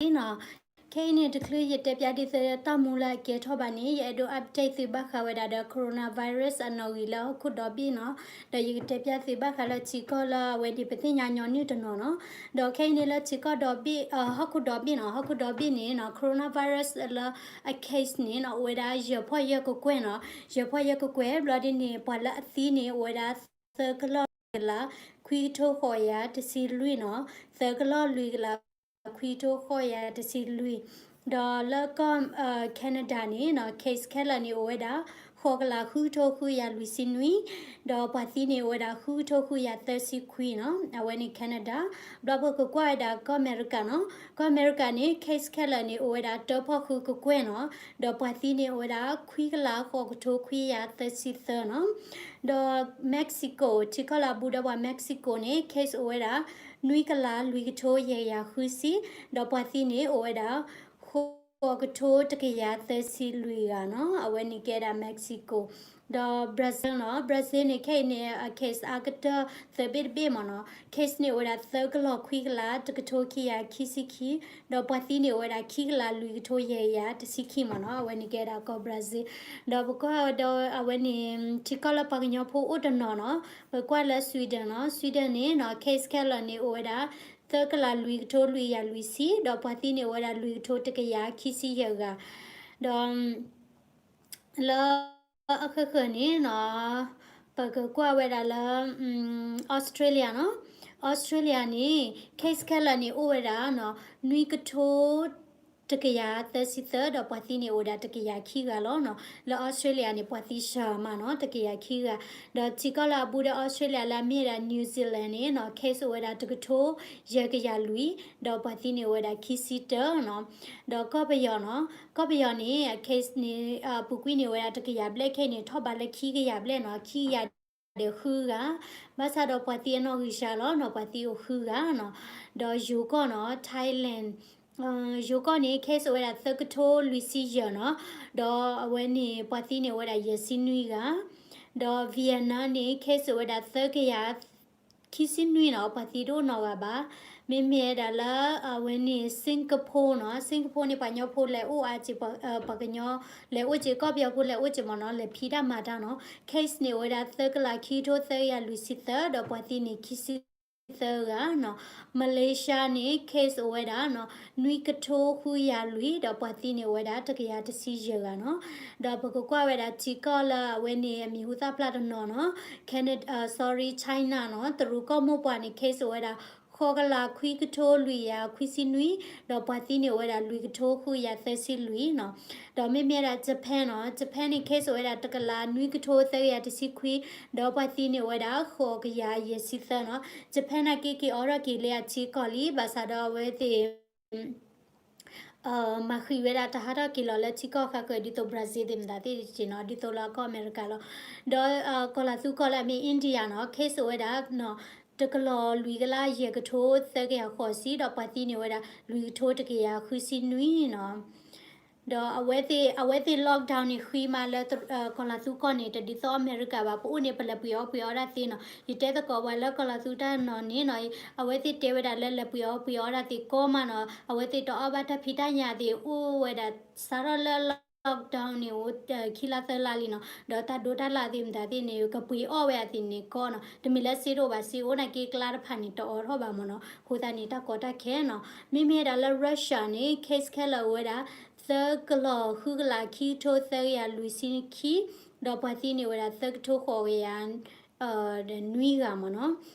နီၤ, ခဲအံၤန့ၣ်တချုးယတဲပၠးဒ်သိးတၢ်မူလၢအကဲထီၣ်ဘၣ်န့ၣ် ယအဲၣ်ဒိး update သုဘၣ်ဃးဝဲဒၣ်ဒီး coronavirus အနီၣ်ဂံၢ်လၢဟီၣ်ခိၣ်ဒီဘ့ၣ်နီၤ, ဒီးယကတဲပၠးသုဘၣ်ဃးလၢထံကီၢ်လၢအဝဲန့ၣ် ပသ့ၣ်ညါညီနုၢ်တနီၤနီၤ, ဒီးခဲအံၤန့ၣ်လၢထံကီၢ်ဒီဘ့ၣ် ဟီၣ်ခိၣ်ဒီဘ့ၣ်နီၤ, ဟီၣ်ခိၣ်ဒီဘ့ၣ်န့ၣ်နီၤ coronavirus လၢအ case န့ၣ်နီၤ အိၣ်ဝဲဒၣ်ယဲၢ်ဖီၣ်ယဲၢ်ကကွဲၢ်နီၤ, ယဲၢ်ဖီၣ်ယဲၢ်ကကွဲၢ် ဘျီဒ်န့ၣ် ပှၤလၢအသံန့ၣ် အိၣ်ဝဲဒၣ် သၢကလီၢ်လွံၢ်ကလး ခွံကထိဃိးကယၤတဆံလွံၢ်နီၤ, သၢကလီၢ်လွံၢ်ကလး ခွံကထိဃိးကယၤတဆံလွံၢ်, ဒီးလၢကီၢ် Canada န့ၣ်နီၤ case ခဲလၢာ်န့ၣ်အိၣ်ဝဲဒၣ် ဃိးကလးဃုကထိဃုကယၤလွံၢ်ဆံနွံ, ဒီးပှၤသံန့ၣ်အိၣ်ဝဲဒၣ် ဃုကထိဃုကယၤသၢဆံခွံနီၤ, အဝဲန့ၣ် Canada, ဘျီပကကွၢ်ဝဲဒၣ်ကီၢ်အမဲရကၤနီၤ, ကီၢ်အမဲရကၤန့ၣ် case ခဲလၢာ်န့ၣ်အိၣ်ဝဲဒၣ် တၢဖီၣ်ဃုကကွဲၢ်နီၤ, ဒီးပှၤသံန့ၣ်အိၣ်ဝဲဒၣ် ခွံကလးဃိးကထိခွံကယၤသၢဆံသၢနီၤ, ဒီး Mexico ထံကီၢ်လၢအဘူးဒီးပှၤ Mexico န့ၣ် case အိၣ်ဝဲဒၣ် နွံကလးလွံၢ်ကထိယဲၢ်ကယၤဃုဆံ, ဒီးပှၤသံန့ၣ်အိၣ်ဝဲဒၣ် ဃိးကထိတကယၤသၢဆံလွံၢ်ဂၤနီၤ, အဝဲန့ၣ်ကဲဒၣ် Mexico, ဒီး Brazil နီၤ, Brazil န့ၣ် ခဲအံၤန့ၣ် case အါကတၢၢ်သၢဘ့ၣ်တဘ့ၣ်မ့ၢ်နီၤ, case န့ၣ်အိၣ်ဝဲဒၣ် သၢကလီၢ်ခွံကလးတကထိခံကယၤခံဆံခံ, ဒီးပှၤသံန့ၣ်အိၣ်ဝဲဒၣ် ခံကလးလွံၢ်ကထိယဲၢ်ကယၤတဆံခံမ့ၢ်နီၤ, အဝဲန့ၣ်ကဲဒၣ်ကီၢ် Brazil, ဒီးပကွၢ်ဒီးအဝဲန့ၣ် ထံကီၢ်လၢပှၤကညီဖိအိၣ်တနီၤနီၤ, ပကွၢ်လၢ Sweden နီၤ, Sweden န့ၣ်နီၤ case ခဲလၢာ်န့ၣ်အိၣ်ဝဲဒၣ် သၢကလးလွံၢ်ကထိလွံၢ်ကယၤလွံၢ်ဆံ, ဒီးပှၤသံန့ၣ်အိၣ်ဝဲဒၣ်လွံၢ်ကထိတကယၤခံဆံယဲၢ်ဂၤ, ဒီး လၢအဃၢၤဃၢၤန့ၣ်နီၤ, ပကကွၢ်ဝဲဒၣ်လၢ Australia နီၤ, Australia န့ၣ် case ခဲလၢာ်န့ၣ်အိၣ်ဝဲဒၣ်နီၤ နွံကထိတကယၤသၢဆံသၢ, ဒီးပှၤသံန့ၣ်အိၣ်ဝဲဒၣ်တကယၤခံဂၤလီၤနီၤ, လၢ Australia န့ၣ် ပှၤသံစှၤမးနီၤ တကယၤခံဂၤ, ဒီးထံကီၢ်လၢအဘူးဒီး Australia လၢအမ့ၢ်ဝဲဒၣ် New Zealand န့ၣ်နီၤ case အိၣ်ဝဲဒၣ်တကထိယဲၢ်ကယၤလွံၢ်, ဒီးပှၤသံန့ၣ်အိၣ်ဝဲဒၣ်ခံဆံတၢနီၤ, ဒီးကီၢ်ပယီၤနီၤ, ကီၢ်ပယီၤန့ၣ် case န့ၣ် ပူၤကွံာ်န့ၣ်အိၣ်ဝဲဒၣ်တကယၤဘျဲၣ်, ခဲအံၤန့ၣ် ထီၣ်ဘးလၢခံကယၤဘျဲၣ်နီၤ, ခံကယၤဒီးဃုဂၤ, ဘၣ်ဆၣ်ဒီးပှၤသံအနီၣ်ဂံၢ်စှၤလီၤနီၤ, ပှၤသံအိၣ်ဃုဂၤနီၤ, ဒီးယိၤကီၢ်နီၤ Thailand, ယိၤကီၢ်န့ၣ် case အိၣ်ဝဲဒၣ်သၢကထိလွံၢ်ဆံယဲၢ်နီၤ, ဒီးအဝဲန့ၣ် ပှၤသံန့ၣ်အိၣ်ဝဲဒၣ်ယဲၢ်ဆံနွံဂၤ, ဒီး Vietnam န့ၣ် case အိၣ်ဝဲဒၣ်သၢကယၤ ခံဆံနွံနီၤ, ပှၤသံတအိၣ်နီတဂၤဘၣ်. မ့မ့ၢ်ဝဲဒၣ်လၢ အဝဲန့ၣ် Singapore နီၤ, Singapore န့ၣ် ပှၤကညီဖိလဲၤအိၣ်အါက့ၤ, ပှၤကညီလဲၤအိၣ်က့ၤ, ကီၢ်ပယီၤဖိလဲၤအိၣ်က့ၤမ့ၢ်နီၤ, လဲၤဖံးတၢ်မၤတၢ်နီၤ. case န့ၣ်အိၣ်ဝဲဒၣ်သၢကလးခံကထိသၢကယၤလွံၢ်ဆံသၢ, ဒီးပှၤသံန့ၣ်ခံဆံသၢဂၤနီၤ. Malaysia န့ၣ် case အိၣ်ဝဲဒၣ်နီၤ နွံကထိဃုကယၤလွံၢ်, ဒီးပှၤသံန့ၣ်အိၣ်ဝဲဒၣ်တကယၤတဆံယဲၢ်ဂၤနီၤ. ဒီးပကကွၢ်ဝဲဒၣ်ထံကီၢ်လၢအဝဲန့ၣ် အမံၤဟူသၣ်ဖျါတနီၤနီၤ, Canada, sorry, China နီၤ, တရူးကီၢ်မိၢ်ပှၢ်န့ၣ် case အိၣ်ဝဲဒၣ် ဃိးကလးခွံကထိလွံၢ်ကယၤခွံဆံနွံ, ဒီးပှၤသံန့ၣ်အိၣ်ဝဲဒၣ်လွံၢ်ကထိဃုကယၤသၢဆံလွံၢ်နီၤ. ဒီးမ့မ့ၢ်ဝဲဒၣ် Japan နီၤ, Japan န့ၣ် case အိၣ်ဝဲဒၣ်တကလးနွံကထိသၢကယၤတဆံခွံ, ဒီးပှၤသံန့ၣ်အိၣ်ဝဲဒၣ်ဃိးကယၤယဲၢ်ဆံသၢနီၤ. Japan နာ်က့က့ၤအိးထီၣ်က့ၤလၢအထံကီၢ်လံ, ဘၣ်ဆၣ်ဒီးအဝဲသ့ၣ် မၤဃံးဝဲဒၣ်တဟးထီၣ်က့ၤလီၤလၢထံကီၢ်ဃၣ်ဃၢၤ ဒ်သိး Brazil သ့ၣ်မတၤသ့ၣ်တက့ၢ်နီၤ, ဒ်သိးလၢကီၢ်အမဲရကၤလီၤ. ဒီး ကီၢ်လၤသူကီၢ်လၢအမ့ၢ် India နီၤ, case အိၣ်ဝဲဒၣ် တကလီၢ်လွံၢ်ကလးယဲၢ်ကထိသၢကယၤဃိးဆံ, ဒီးပှၤသံန့ၣ်အိၣ်ဝဲဒၣ်လွံၢ်ကထိတကယၤဃုဆံနွံနီၤ. ဒီးအဝဲသ့ၣ် အဝဲသ့ၣ် lockdown န့ၣ် ဃံမးလၢ ကီၢ်လၤသူကီၢ်န့ၣ် တဒ်သိးအမဲရကၤဘၣ်, ပအိၣ်န့ၣ် ပလဲၤပှ့ၤအီၣ်ပှ့ၤအီဒၣ်သ့နီၤ. ယတဲသကိးပှၤလၢကီၢ်လၤသူတၢ်နီၤန့ၣ်နီၤ, အဝဲသ့ၣ်တဲဝဲဒၣ်လၢလဲၤပှ့ၤအီၣ်ပှ့ၤအီဒၣ်သ့ကိးမးနီၤ, အဝဲသ့ၣ်တအီၣ်ဘၣ်တၢ်ဖံးတၢ်ညၣ်သ့ၣ် အိၣ်ဝဲဒၣ် စးထီၣ်လၢ lockdown န့ၣ် အိၣ် ခံလါသၢလါလံနီၤ, ဒီးတၢ်ဒိတၢ်လၣ်သ့ၣ်မတၤသ့ၣ်န့ၣ် ကပှ့ၤအီၣ်ဝဲအသ့ၣ်န့ၣ်ကိးနီၤ, တမ့ၢ်လၢစ့တအိၣ်ဘၣ်, စ့အိၣ်နာ်က့ကျါတဖၣ်န့ၣ် တအိးထီၣ်ဘၣ်မ့ၢ်နီၤ, အဃိသတးန့ၣ် တၢ်ကီတၢ်ခဲနီၤ. မ့မ့ၢ်ဝဲဒၣ်လၢ Russia န့ၣ် case ခဲလၢာ်အိၣ်ဝဲဒၣ် သၢကလီၢ်ဃုကလးခံကထိသၢကယၤလွံၢ်ဆံခံ, ဒီးပှၤသံန့ၣ်အိၣ်ဝဲဒၣ်သၢကထိဃိးကယၤ နွံဂၤမ့ၢ်နီၤ.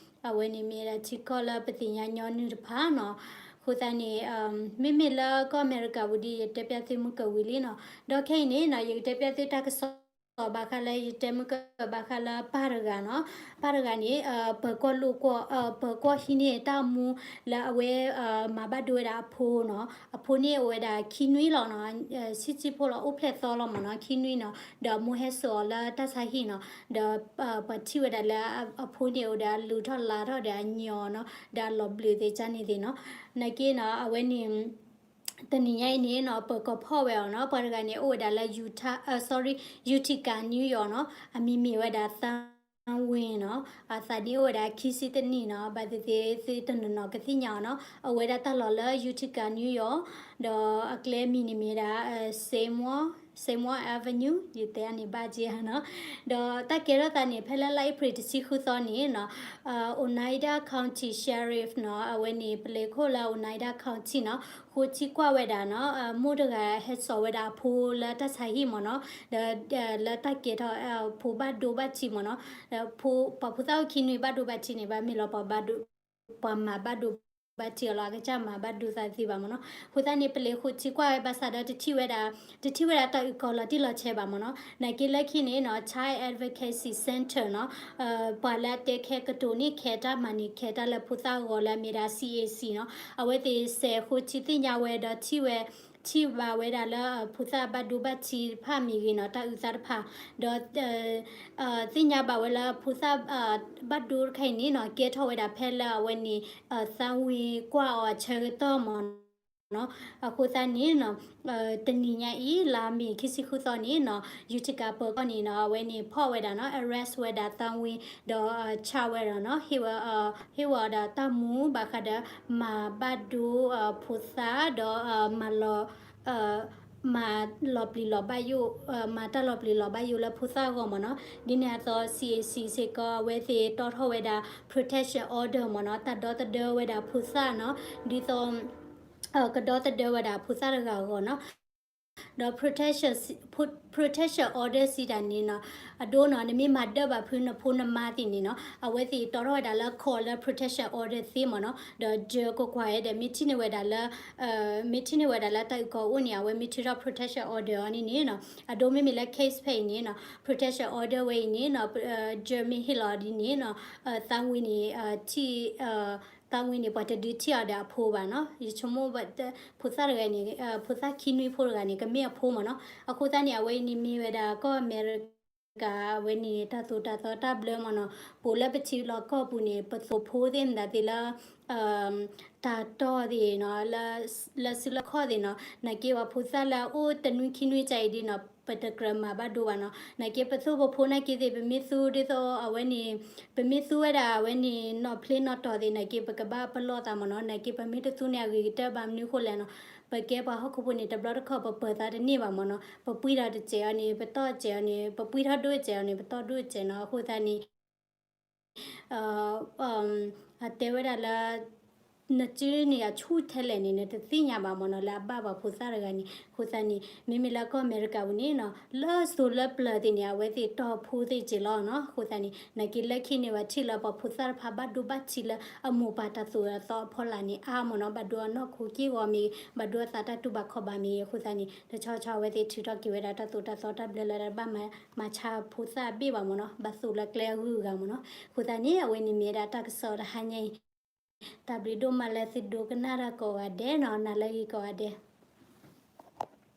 အဝဲန့ၣ်မ့ၢ်ဝဲဒၣ်ထံကီၢ်လၢပသ့ၣ်ညါညီနုၢ်တဖၣ်နီၤ. အဃိသတးန့ၣ် မ့မ့ၢ်လၢကီၢ်အမဲရကၤပူၤဒီး ယတဲပၠးသုမုၢ်ကဝံၤလံနီၤ. ဒီးခဲအံၤန့ၣ်နီၤ ယကတဲပၠးသုတၢ်ကစီၣ်ဘၣ်ဃးလၢ ယတဲမုၢ်ကဝံၤဘၣ်ဃးလၢပၢ်တဂၤနီၤ. ပၢ်တဂၤန့ၣ် ပၢၤကီၢ်လိာ်ကွီၢ် ပၢၤကီၢ်ဟံးန့ၢ်တၢ်မူလၢအဝဲ မၤဘၣ်ဒိဝဲဒၣ်အဖိနီၤ. အဖိန့ၣ်အိၣ်ဝဲဒၣ်ခံနွံလီၤနီၤ. ဆံးဆံးဖိလီၤ အိၣ်ဖျဲၣ်သီလီၤမ့ၢ်နီၤ. ခံနွံနီၤ ဒီးအမိၢ်ဟဲစိာ်အီၤလၢတၢ်ဆါဟံၣ်နီၤ. ဒီးပှၤထံၣ်ဝဲဒၣ်လၢအဖိန့ၣ်အိၣ်ဒီး အလူၤထီၣ်လါထီၣ်ဒီးအညီနီၤ, ဒီးအလီၤဘျုးသ့ၣ်ကန့ၣ်သ့ၣ်နီၤ. နာ်က့နီၤ အဝဲန့ၣ် တနံၤညါအံၤန့ၣ်နီၤ ပၢၤကီၢ်ဖီၣ်ဝဲအီၤနီၤ. ပှၤတဂၤန့ၣ် အိၣ်ဝဲဒၣ်လၢ Utah, sorry, Utica, New York နီၤ. အမံၤမ့ၢ်ဝဲဒၣ် Thom Win နီၤ, အသးနံၣ်အိၣ်ဝဲဒၣ်ခံဆံတနံၣ်နီၤ, ဘၣ်သ့ၣ်သ့ၣ်သုတနီၤနီၤကသ့ၣ်ညါအီၤနီၤ, အဝဲဒၣ်တၢ်လီၢ်လၢ Utica New York, ဒီးအကျဲမံၤန့ၣ်မ့ၢ်ဒၣ် Seymour, Seymour Avenue ယတဲအန့ၣ်ဘၣ်က့နီၤ, ဒီးတၢ်ကဲထီၣ်သးန့ၣ် ဖဲလၢလါအ့ဖြ့ၣ်တဆံဃုသီန့ၣ်နီၤ, Oneida County Sheriff နီၤ, အဝဲန့ၣ် ပလံးခိၣ်လၢ Oneida County နီၤ, ဃိထံကွၢ်ဝဲဒၣ်နီၤ, မိၢ်တဂၤဟဲစိာ်ဝဲဒၣ်အဖိလၢတၢ်ဆါဟံၣ်မ့ၢ်နီၤ, ဒီးလၢတၢ်ကဲထီၣ် ဖိဘၣ်ဒိဘၣ်ထံးမ့ၢ်နီၤ, ပှၤဖိသၣ်အိၣ်ခံနွံဘၣ်ဒိဘၣ်ထံးန့ၣ် ဘၣ်မ့ၢ်လီၤပှၤဘၣ်ဒိ ပှၤမၤဘၣ်ဒိဘၣ်ထံးအီၤလီၤ, အကစၢ်မၤဘၣ်ဒိသးသ့ဘၣ်မ့ၢ်နီၤ, အဃိသတးန့ၣ် ပလံးဃိထံကွၢ်ဝဲဘၣ်ဆၣ်ဒီးတထံၣ်ဝဲဒၣ် တထံၣ်ဝဲဒၣ်တၢ်အုၣ်ကီၤလီၤတံၢ်လီၤဆဲးဘၣ်မ့ၢ်နီၤ, နာ်က့လၢခံန့ၣ်နီၤ Child Advocacy Center နီၤ, ပှၤလၢအတဲခဲကတိၤန့ၢ်ခဲတၢ်မၤန့ၢ်ခဲတၢ်လၢဖိသၣ်အဂီၢ်လၢအမ့ၢ်ဒၣ် CAC နီၤ, အဝဲသ့ၣ်စဲးဃိထံသ့ၣ်ညါဝဲဒီးထံၣ်ဝဲ ထံၣ်ဘၣ်ဝဲဒၣ်လၢ ဖိသၣ်ဘၣ်ဒိဘၣ်ထံးတဖၣ်မ့ၢ်ဂ့ၤနီၤ, တၢ်အုၣ်သးတဖၣ်, ဒီး သ့ၣ်ညါဘၣ်ဝဲလၢဖိသၣ် ဘၣ်ဒိတခါအံၤန့ၣ်နီၤ ကဲထီၣ်ဝဲဒၣ်ဖဲလၢအဝဲန့ၣ် သၣ်ဝံကွၢ်အီၤအဆၢကတီၢ်မ့ၢ်နီၤ, အဃိသတးန့ၣ်နီၤ တနံၤညါအံၤ လါမ့ၤခံဆံဃုသီန့ၣ်နီၤ Utica ပၢၤကီၢ်န့ၣ်နီၤ အဝဲန့ၣ်ဖီၣ်ဝဲဒၣ်နီၤ arrest ဝဲဒၣ်သၣ်ဝံ ဒီးဆါဝဲဒၣ်နီၤ ဟ့ၣ်ဝဲ ဟ့ၣ်ဝဲအီၤဒီးတၢ်မူဘၣ်ဃးဒီး မၤဘၣ်ဒိဖိသၣ်ဒီး မၤလီၤ မၤလီၤပျံၤလီၤဘၣ်ယိၣ် မၤတၢ်လီၤပျံၤလီၤဘၣ်ယိၣ်လၢဖိသၣ်အဂီၢ်မ့ၢ်နီၤ, ဒ်န့ၣ်အသိး CAC စ့ၢ်ကီး အဝဲသ့ၣ်တီထီၣ်ဝဲဒၣ် protection order မ့ၢ်နီၤ, တၢ်ဒီသဒၢဝဲဒၣ်ဖိသၣ်နီၤ, ဒ်သိး ကဒီသဒၢဝဲဒၣ်ဖိသၣ်တဂၤအဂီၢ်နီၤ, ဒီး protection protection order စံးတၢ်န့ၣ်နီၤ, အဒိနီၤ နမ့ၢ်မၤဒၢၣ်ဘၣ်ဖုနဖိနမါသ့ၣ်န့ၣ်နီၤ အဝဲသ့ၣ်တီထီၣ်ဝဲဒၣ်လၢ court လၢ protection order သ့မ့ၢ်နီၤ, ဒီးယကွၢ်ကွၢ်ဝဲဒီး မ့ၢ်ထံၣ်န့ၢ်ဝဲဒၣ်လၢ မ့ၢ်ထံၣ်န့ၢ်ဝဲဒၣ်လၢတၢ်အုၣ်ကီၤအိၣ်န့ၣ် အဝဲမ့ၢ်ထုးထီၣ် protection order အီၤန့ၣ်န့ၣ်နီၤ, အဒိမ့မ့ၢ်လၢ case ဖဲအံၤန့ၣ်နီၤ protection order ဝဲအံၤန့ၣ်နီၤ ယမ့ၢ်ဟ့ၣ်လီၤဒ်န့ၣ်နီၤ သၣ်ဝံန့ၣ် ထံၣ် သၣ်ဝံန့ၣ် ပှၤတဒုးထံၣ်အီၤဒီးအဖိဘၣ်နီၤ, ယဆိကမိၣ် ဖိသၣ်တဂၤန့ၣ် ဖိသၣ်ခံနွံဖိတဂၤန့ၣ် ကမ့ၢ်အဖိမ့ၢ်နီၤ, အဃိသတးန့ၣ် အဝဲအံၤန့ၣ်မ့ၢ်ဝဲဒၣ်ကီၢ်အမဲရကၤ အဝဲန့ၣ် တၢ်သိၣ်တၢ်သီတၢ်ဘျၢမ့ၢ်နီၤ, ပအိၣ်လၢပထံလီၢ်ကီၢ်ပူၤန့ၣ် ပသိၣ်ဖိသ့ၣ်မတၤသ့ၣ်လၢ တၢ်တီၢ်သ့ၣ်နီၤ လၢစုလၢခီၣ်သ့ၣ်နီၤ, နာ်က့ပှၤဖိသၣ်လၢအအိၣ်တနွံခံနွံကၢ်အံၤဒ်နီၤ ပတကြၢးမၤဘၣ်ဒိဘၣ်နီၤ, နာ်က့ပသိၣ်ပဖိနာ်က့သ့ၣ် ပမ့ၢ်သူဒ်သိးအဝဲန့ၣ် ပမ့ၢ်သူဝဲဒၣ်အဝဲန့ၣ် နီၣ်ဖျ့နီၣ်တီၢ်သ့ၣ် နာ်က့ပကဘၣ်ပလီၢ်သးမ့ၢ်နီၤ, နာ်က့ပမ့ၢ်တသူန့ၣ် အဂ့ၤကတၢၢ်ဘၣ်မနုၤအဃိလဲၣ်နီၤ, ပကဲပှၤဟီၣ်ခိၣ်ဖိန့ၣ် တဘျီတခီၣ်ပပၢၤသးတန့ၢ်ဘၣ်မ့ၢ်နီၤ, ပပှံထီၣ်တစဲးအီၤန့ၣ် ပတီၢ်စဲးအီၤန့ၣ် ပပှံထီၣ်ဒိၣ်စဲးအီၤန့ၣ် ပတီၢ်ဒိၣ်စဲးနီၤ, အဃိသတးန့ၣ် အတဲဝဲဒၣ်လၢ နစုန့ၣ်အဆူၣ်ထဲလဲၣ်န့ၣ် နတသ့ၣ်ညါဘၣ်မ့ၢ်နီၤ လၢအဘၣ်ပှၤဖိသၣ်တဂၤန့ၣ်, အဃိသတးန့ၣ် မ့မ့ၢ်လၢကီၢ်အမဲရကၤပူၤန့ၣ်နီၤ လၢစိၤလၢပျၢၤသ့ၣ်န့ၣ် အဝဲသ့ၣ်တီၢ်ဖိသ့ၣ်က့ၤလီၤနီၤ, အဃိသတးန့ၣ် နာ်က့လၢခံန့ၣ် ပှၤထံၣ်လၢပှၤဖိသၣ်တဖၣ်ဘၣ်ဒိဘၣ်ထံးလၢအမိၢ်ပၢ်တၢ်သိၣ်တၢ်သီအဖီလာ်န့ၣ် အါမ့ၢ်နီၤ, ဘၣ်ဒိအနီၢ်ခိက့ၢ်ဂီၤမ့ၢ်ဂ့ၤ, ဘၣ်ဒိအသးတၢ်တူၢ်ဘၣ်ခီၣ်ဘၣ်မ့ၢ်ဂ့ၤ, အဃိသတးန့ၣ် တဆီဆီအဝဲသ့ၣ်ထုးထီၣ်က့ၤဝဲဒၣ်တၢ်သိၣ်တၢ်သီတၢ်ဘျၢလၢတဘၣ်မၤ မၤဆါဖိသၣ်အဘ့ၣ်ဘၣ်မ့ၢ်နီၤ, ဘၣ်သိၣ်လၢကျဲအဂုၤအဂၤမ့ၢ်နီၤ, အဃိသတးန့ၣ် အဝဲန့ၣ်မ့ၢ်ဝဲဒၣ်တၢ်ကစီၣ်တဟါညါအံၤ, တၢ်ဘျုးဒိၣ်မးလၢသုဒိကနၣ်တၢ်ကိးဂၤဒဲးနီၤ, နၤလၢအဂ့ၤကိးဂၤဒဲး.